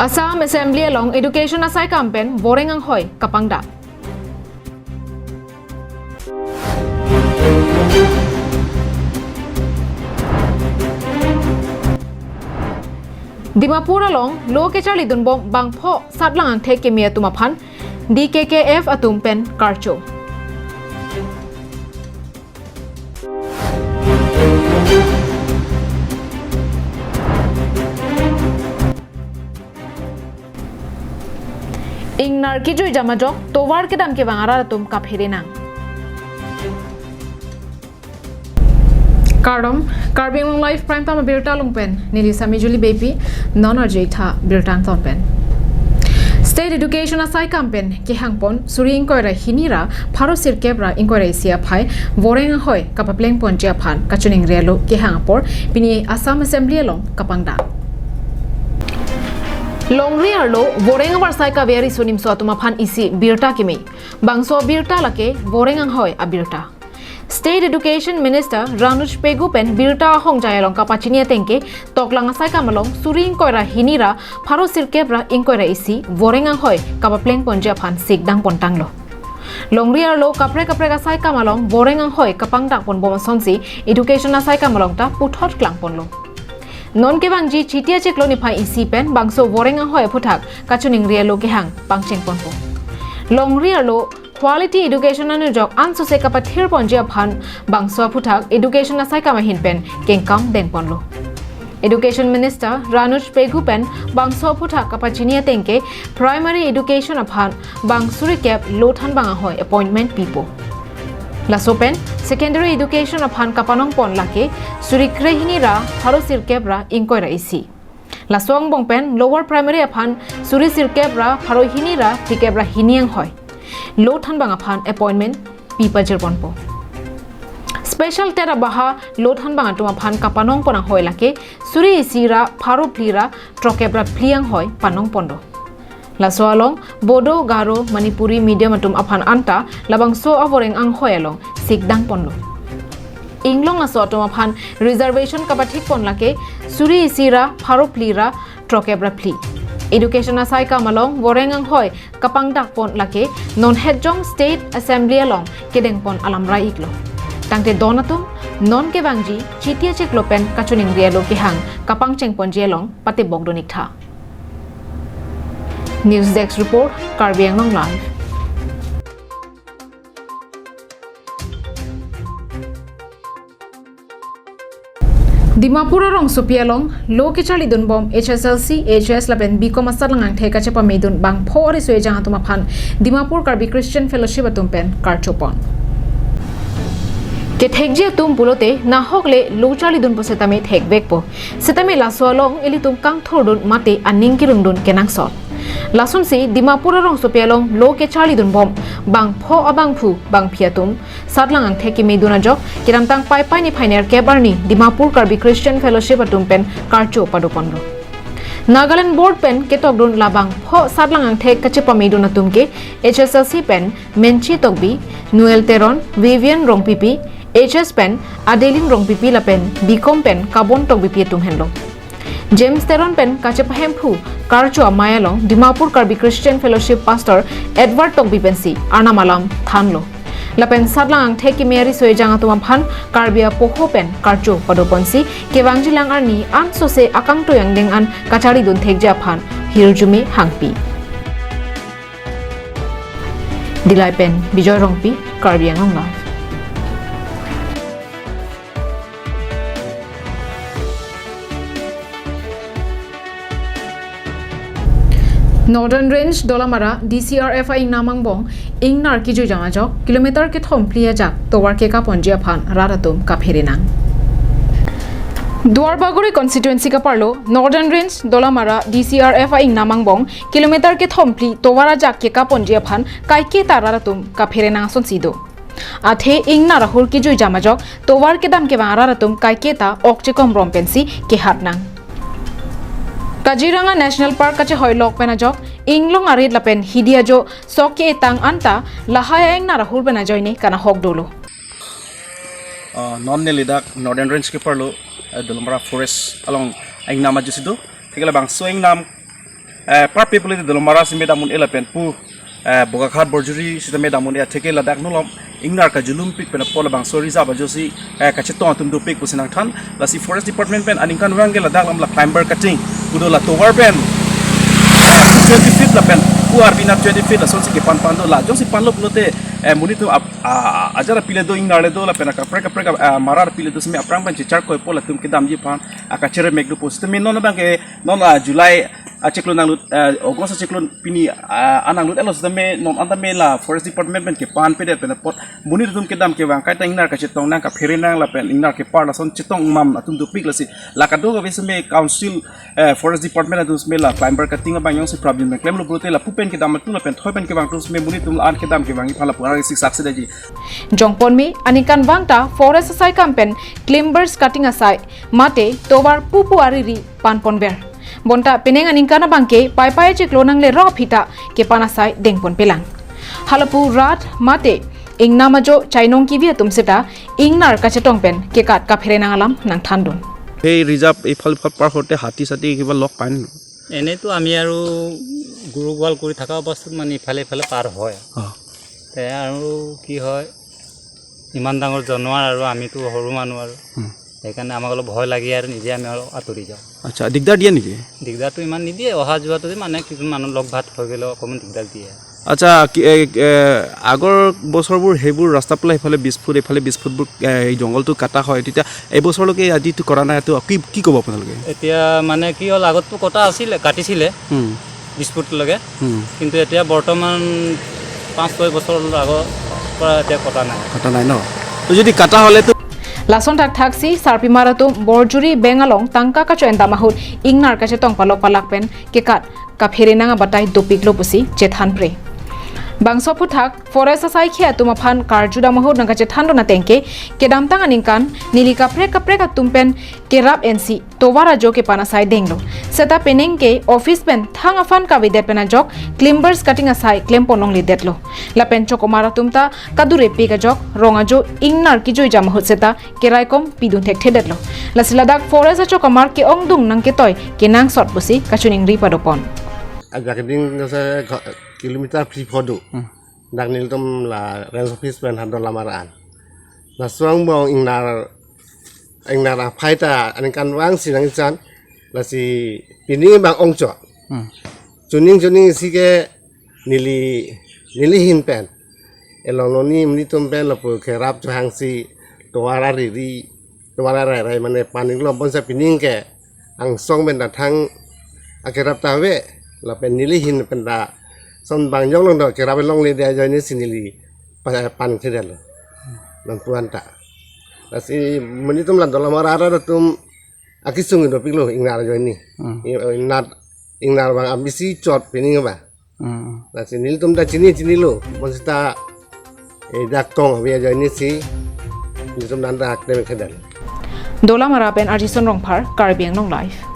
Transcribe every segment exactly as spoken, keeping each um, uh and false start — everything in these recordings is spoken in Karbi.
Assam Assembly along education asaikam pen voreng anghoi kapangdak. Dimapur along lo kecharlidunbom bangpho satlang angthek keme atum aphan D K K F atum pen karcho. Ingnar kejui jam ajok tovar kedam kevang arat atum kaphere nang. Kardom, Karbi Anglong Live Prime Time abirta along pen neli Sami Juli Beypi, non arjuitha birta angton pen. State Education asaikam pen kehangpon suri ingkoi ra hini ra pharo sirkep ra ingkoi ra isi aphai voreng anghoi kapaplengponji aphan kachiningri alo kehang apor pini Assam Assembly along kapangdak. Longri arlo voreng avarsai kave ariso nimso atum aphan isi birta keme. Bangso birta lake voreng anghoi abirta. State Education Minister Ranuj Pegu pen birta ahongjai along kapachini atengke toklang asaikam along suri ingkoi ra hini ra pharo sirkep ra ingkoi ra isi voreng anghoi kapaplengponji aphan sikdang pontanglo. Longri arlo kaprek kaprek asaikam along voreng anghoi kapangdakponbom asonsi education asaikam along ta puthot klangponlo. Non kevangji Chiti achiklo niphai isi pen bangso voreng anghoi aphuthak kachiningri alo kehang pangchengponpo. Longri arlo quality education anujok ansose kapathirponji aphan bangso aphuthak education asaikam ahin pen kengkam dengponlo. Education Minister Ranuj Pegu pen bangso aphuthak kapachini atengke primary education aphan bang suri kep lo thanbang anghoi appointment pipo. Laso pen secondary education aphan kapanongpon lake suri krehini ra pharo sirkep ra ingkoi ra isi. Laso angbong pen lower primary aphan suri sirkep ra pharo hini ra phlikep ra hini anghoi lo thanbang aphan appointment pipajirponpo. Special TET abaha lo thanbang atum aphan kapanongpon anghoi lake suri isi ra pharo phli ra throkep ra phli anghoi panongponlo. Laso along Bodo, Garo, Manipuri medium atum aphan anta labangso avoreng anghoi along sikdangponlo. Inglong aso atum aphan reservation kapathikpon lake suri isi ra pharo phli ra throkep ra phli. Education asaikam along voreng anghoi kapangdakpon lake non hetjong State Assembly along kedengpon alamra iklo. Tangte don atum non kevangji Chiti achiklo pen kachiningri alo kehang kapangchengponji along patebok dun iktha. News Desk Report, Karbi Anglong Live. Dimapur arongsopi along lo kecharlidunbom H S L C, H S lapen B Com asatlang angthek kachepamedun bangpho ariso ejang atum aphan Dimapur Karbi Christian Fellowship atum pen karchopon. Kethekji atum pulote nahok le lo charlidunpo setame thekvekpo. Setame laso along ilitum kangthurdun mate aning kirungdun kenangsot. Lasonsi Dimapur arongsopi along lo kecharlidunbom bangpho abangphu bangphi atum satlang angthek kemedun ajok kedamtang Paipai niphai nerkep arni Dimapur Karbi Christian Fellowship atum pen karcho padoponlo. Nagaland Board pen ketokdun labangpho satlang angthek kachepamedun atum ke H S L C pen Menchi Tokbi, Noel Teron, Vivian Rongpipi, H S pen Adeline Rongpipi lapen B Com pen Kabon Tokbipi atum henlo. James Teron pen kachepahemphu karcho amei along Dimapur Karbi Christian Fellowship Pastor Edward Tokbi pensi arnam alam thanlo. Lapen satlang angthek keme ariso ejang atum aphan Karbi apoho pen karcho padoponsi kevangjilang arni ansose akangtui angdeng an kacharlidun thekji aphan hirjume hangpi. Dillai pen Bijoy Rongpi, Karbi Anglong Live. Northern Range Dolamara D C R F a-ingnam angbong ingnar kejui jam ajok kilometer kethom phli ajak tovar kekaponji aphan rat atum kaphere nang. Duarbagori constituency kaparlo Northern Range Dolamara D C R F a-ingnam angbong kilometer kethom phli tovar ajak kekaponji aphan kaiketa rat atum kaphere nang asonsi do. Athe ingnar ahur kejui jam ajok tovar kedam kevang arat atum kaiketa ok chekomrom pensi kehat nang. Kaziranga National Park kachehoilok pen ajok inglong arit lapen hidi ajo sok ke-etang anta lahai a-ingnar ahur pen ajoine kanahok dolo. Ah, non neli dak Northern Range keparlo, eh, Dolamara Forest along a-ingnam ajo si do. Thik labangso a-ingnam eh, parpe pulote Dolamara sitame dam un-e lapen pu, eh, Bokakhat Borjuri sitame dam un-e atheke ladak non along ingnar kajulum pik pen apot labangso reserve ajo si, eh, kachetong atum dopik pusi nangthan. Lasi Forest Department pen aningkanvang ke ladak alam la climber cutting kedo, la tovar pen, eh, twenty feet lapen pu arvi nat twenty feet lasonsi kepan pan do. La jongsi panlo pulote, eh, monit atum ap-, ah, ajar aphi le do, ingnar le do lapen akaprek kaprek, ah, mara aphi le do sitame aphrang pen checharkoi apot latum kedamji aphan akacheremek do pu sitame non abang ke non, ah, July achiklo nanglut, eh, August achiklo pini, ah, ananglut-etlo sitame non an tame la Forest Department pen kepan pedet pen apot monit atum kedam kevang kaita ingnar kachetong nang, kaphere nang lapen ingnar kepar lason chetong mam atum dopik. Lasi la kadokave sitame council, eh, Forest Department atum sitame la climber cutting abang jongsi prabin pen klemlo pulote lapu pen kedam atum lapen thoi pen kevang atum sitame monit atum la-an kedam kevangji aphan lapu-an isi saksi daji. Jongponme aningkanvang ta forest asai kam pen climbers cutting asai mate tovar pupu ariri panponver. Bonta penang aningkan abang ke paipai achiklo nanglerok aphi ta kepan asai dengponpelang. Halapu rat mate ingnam ajo chainong kivi atum seta ingnar kachetong pen kekat kaphere nang alam nangthandun. সেই ৰিজাৰ্ভ এইফাল সিফাল পাৰ হওঁতে হাতী চাতী কিবা লগ পায় নে? এনেইতো আমি আৰু গৰু গোৱাল কৰি থকা অৱস্থাত মানে ইফালে ইফালে পাৰ হয়। অ। তে আৰু কি হয়, ইমান ডাঙৰ জানোৱাৰ আৰু আমিতো সৰু মানুহ আৰু। হুম। সেইকাৰণে আমাক অলপ ভয় লাগে আৰু নিজে আমি অলপ আঁতৰি যাওঁ। আচ্ছা, দিগদাৰ দিয়ে নেকি? দিগদাৰটো ইমান নিদিয়ে, অহা যোৱাটোতে মানে কিছুমান মানুহ লগ ভাগ হৈ গ'লে অকণমান দিগদাৰ দিয়ে। আচ্ছা, কি, এ, এ, আগৰ বছৰবোৰ সেইবোৰ ৰাস্তা পেলাই সেইফালে বিশ ফুট, এইফালে বিশ ফুটবোৰ, এ, এই জংঘলটো কাটা হয়, তেতিয়া এইবছৰলৈকে আজিতো কৰা নাই, তো কি, কি ক'ব আপোনালোকে? এতিয়া মানে কি হ'ল, আগততো কটা আছিলে, কাটিছিলে হুম। বিশ ফুটলৈকে, হুম। কিন্তু এতিয়া বৰ্তমান পাঁচ ছয় বছৰ আগৰ পৰা এতিয়া কটা নাই। কটা নাই ন? তো যদি কাটা হ'লে তো Lason thakthaksi sarpimar atum Borjuri beng along tangka kacho-en dam ahut ingnar kachetong palok palak pen kekat kaphere nang abatai dopiklo pusi chethanpre. Bangso aphuthak forest asai khei atum aphan karju dam ahut nangkachethandun ateng ke kedamtang aningkan neli kaprek kaprek atum pen kerap ensi tovar ajo kepan asai denglo. Seta penang ke office pen thang aphan kavedet pen ajok climbers cutting asai klempon longledetlo. Lapen chokomar atum ta kadurepik ajok rong ajo ingnar kijui jam ahut seta keraikom pidun thekthedetlo. Lasi ladak forest achokomar ke-ongdung nangketoi kenangsot pusi kachiningri padopon. Ajak ding kasa kilometer phli pho do. Hmm. Dak nelitum la range office pen ha Dolamara an. Laso angbong ingnar, ingnar aphai ta aningkanvang si nangchan, lasi pini abang ongchot. Hmm. Chuning chuning isi ke neli, neli ahin pen elong loni monit atum pen lapu kerap chohangsi tovar ariri, tovar arairai mane paning lo bonsa pining ke angsong pen ta thang akerap ta ave, lapen neli ahin pen ta son bang jong long do kerap longledet ajoine si neli pa-, pan thedetlo. Nangpuan ta. Lasi monit atum la Dolamara arat atum akesung dopiklo ingnar ajoine. Hmm. I-, ingnar, ingnar abang abisi chot pining ba. Hmm. Lasi nelitum ta chini chinilo, bonsita eh, dak tong ave ajoine si nelitum nanda klem thedetlo. Dolamara pen Arjison Rongphar, Karbi Anglong Live.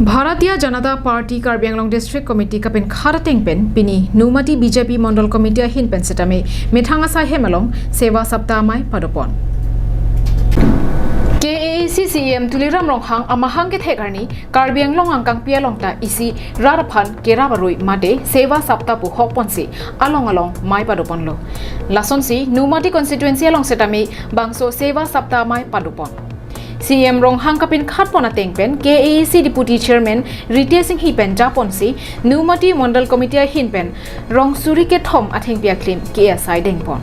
Bharatiya Janata Party Karbi Anglong District Committee kapinkhat ateng pen pini Nomati B J P Mondol Committee ahin pen setame methang asai hem along Seva Saptah amei padopon. K A A C C E M Tuliram Ronghang amahang kethek arni Karbi Anglong angkangpi along ta isi rat aphan kerap arui mate Seva Saptah pu hokponsi along along mei padoponlo. Lasonsi Nomati constituency along setame bangso Seva Saptah amei padopon. C E M Ronghang kapinkhatpon ateng pen K A A C Deputy Chairman Ritesh Enghi pen japonsi Nomati Mondol Committee ahin pen rong suri kethom athengpi aklim ke asai dengpon.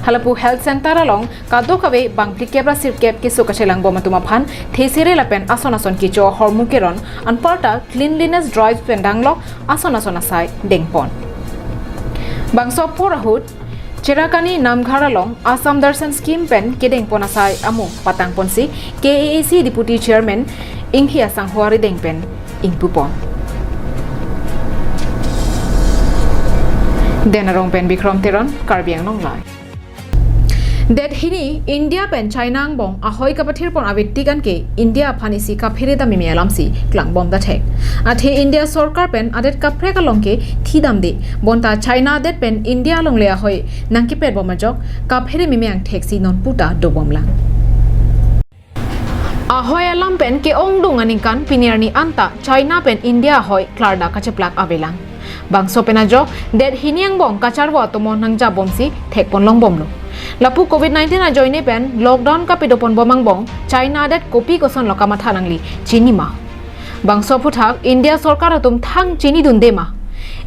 Halapu Health Center along kadokave bangphlikep ra sirkep keso kachelangbom atum aphan thesere lapen ason ason kecho ahormu keron anparta cleanliness drive pen danglok ason ason asai dengpon. Bangso apor ahut Cherakani Namghar along Assam Darshan Scheme pen kedengpon asai amo patangponsi K A A C Deputy Chairman Enghi asangho arideng pen ingpupon. Den Arong pen Bikrom Teron, Karbi Anglong Live. Det hini India pen China angbong ahoi kapathirpon avetik anke India aphan isi kaphere dam meme alamsi klangbom dathek. Athe India sorkar pen adet kaprek along ke thidamde, bonta China adet pen India alongle ahoi nangkepetbom ajok kaphere meme angthek si nonpu ta dobomlang. Ahoi alam pen ke-ongdung aningkan pini arni anta China pen India ahoi klardak kacheplak avelang. Bangso pen ajok det hini angbong kacharvo atomon nangjabomsi thekpon longbomlo. Lapu covid nineteen ajoine pen lockdown kapidopon bom angbong China det kopi kosonlo kamatha nangli chinima? Bangso aphuthak India sorkar atum thang chinidunde ma?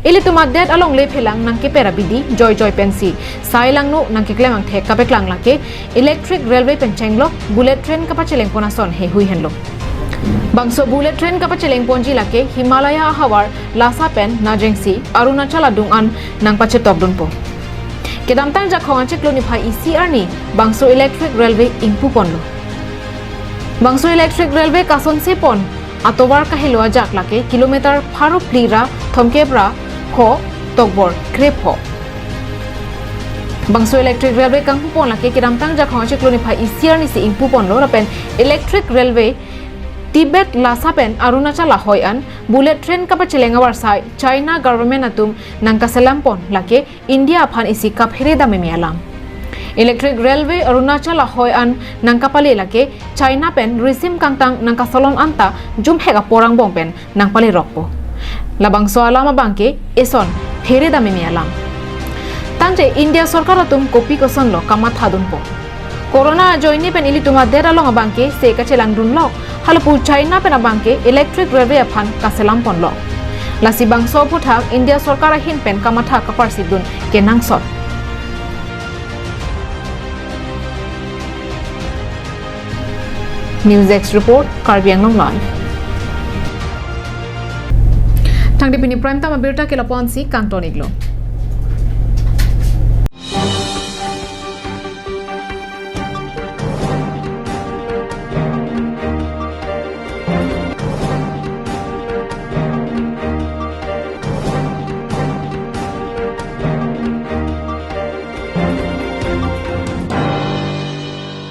Ilitum adet alongle phelang nangkeper abidi joijoi pensi sai langno nangkeklem angthek kapeklang lake electric railway pen chenglok bullet train kapachelengpon ason heihui henlo. Bangso bullet train kapachelengponji lake Himalaya ahavar Lhasa pen najengsi Arunachal adung an nangpachetokdunpo. Kedamtang Jakhong achiklo niphai isi arni bangso electric railway ingpuponlo. Bangso electric railway kasonsepon atovar kahelo ajak lake kilometer pharo phli ra thomkep ra pho tokbor krepho. Bangso electric railway kangpupon lake kedamtang Jakhong achiklo niphai isi arnisi ingpuponlo lapen electric railway Tibet Lhasa pen Arunachal ahoi an bullet train kapacheleng avarsai China government atum nangkaselampon lake India aphan isi kaphere dam meme alam. Electric railway Arunachal ahoi an nangkapale lake China pen risim kangtang nangkasolon anta jumhek apor angbong pen nangpalerokpo. Labangso alam abangke eson phere dam meme alam. Tangte India sorkar atum kopi kosonlo kamathadunpo? Corona ajoine pen ilitum adet along abangke se kachelangdunlok, halapu China pen abangke electric railway aphan kaselamponlok. Lasi bangso aphuthak India sorkar ahin pen kamatha kaparsitdun kenangsot. News Desk Report, Karbi Anglong Live. Tangte pini prime time abirta ke lapu-ansi kangton-iklo.